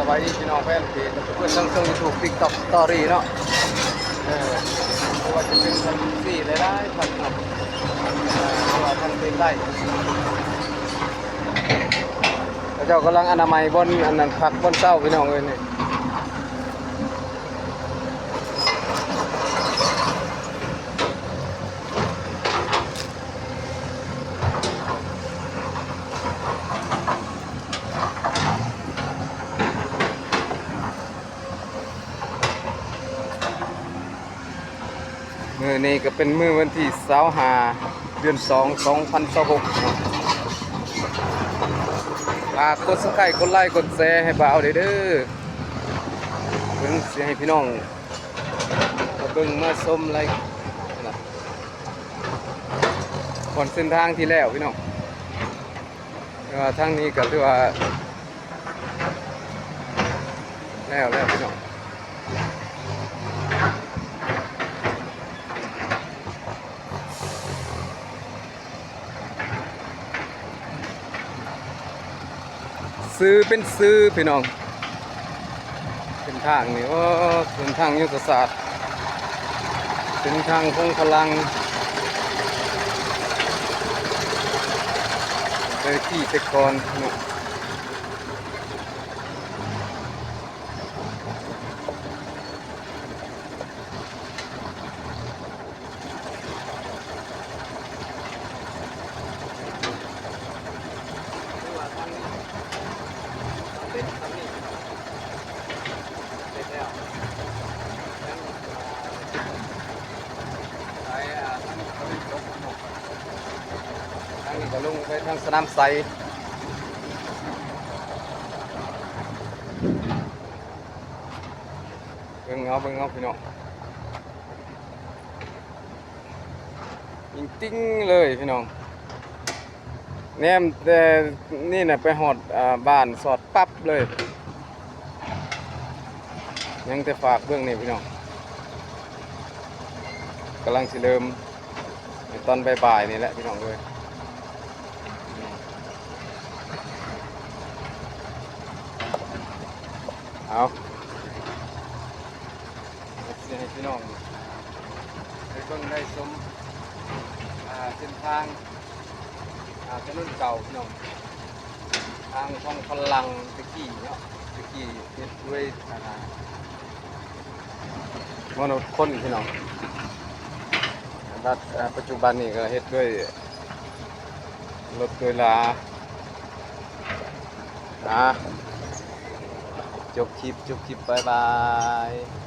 ໄວ້ພີ່ນ້ອງແຟນເພຈ ເພື່ອນທາງຊ່ອງ YouTube TikTok Story ເນາະ ເອີ ບໍ່ວ່າຈະເປັນທັງ ເອັຟ ຊີ ຫຼາຍໆທ່ານເນາະ ເອີ ເພາະວ່າທາງເປັນໄດ້ ເຂົາເຈົ້າກຳລັງອະນາໄມບ່ອນອັນນັ້ນ ພັກບ່ອນເຊົາພີ່ນ້ອງເອີຍນີ້. ມື້ນີ້ກໍເປັນມື້ວັນທີຊາວຫ້າ ເດືອນສອງ ສອງພັນຊາວຫົກ ເນາະ. ຝາກກົດ Subscribe ກົດໄລ ກົດແຊໃຫ້ບ່າວໄດ້ເດີ ເບິ່ງ ຊິໃຫ້ພີ່ນ້ອງມາເບິ່ງມາຊົມໄລ ນະ ບ່ອນເສັ້ນທາງທີ່ແລ້ວພີ່ນ້ອງ ແຕ່ວ່າທາງນີ້ກໍຖືວ່າແລ້ວແລ້ວພີ່ນ້ອງ. ຊື່ເປັນຊື່ພີ່ນ້ອງ ເສັ້ນທາງນີ້ ໂອ້ ເສັ້ນທາງຍຸດທະສາດ ເສັ້ນທາງຂອງພະລັງ ເອີ ທີ່ແຕ່ກ່ອນເນາະ. ທາງນີ້ກໍລົງໄປທາງສະໜາມໄຊ ເບິ່ງເອົາ ເບິ່ງເອົາພີ່ນ້ອງ ອີງຕິ່ງເລີຍພີ່ນ້ອງ ແນມແຕ່ນີ້ນະໄປຮອດ ອາ ບ້ານສອດປັບເລີຍ. ຍັງແຕ່ຝາກເບິ່ງນີ້ພີ່ນ້ອງ ກຳລັງຊິເລີ່ມໃນຕອນບ່າຍໆນີ້ແຫຼະພີ່ນ້ອງເອີຍ. ເອົາ ຊິໃຫ້ພີ່ນ້ອງໄດ້ເບິ່ງໄດ້ຊົມ ອາ ເສັ້ນທາງ ອາ ຖະໜົນເກົ່າພີ່ນ້ອງ ທາງຂອງພະລັງແຕ່ກີ້ເນາະ ແຕ່ກີ້ເຮັດດ້ວຍ ອາ ມະນຸດຄົນພີ່ນ້ອງ ບັດ ອາ ປັດຈຸບັນນີ້ກໍເຮັດດ້ວຍລົດດ້ວຍລາ. ອາ ຈົບຄລິບ ຈົບຄລິບ ບາຍບາຍ.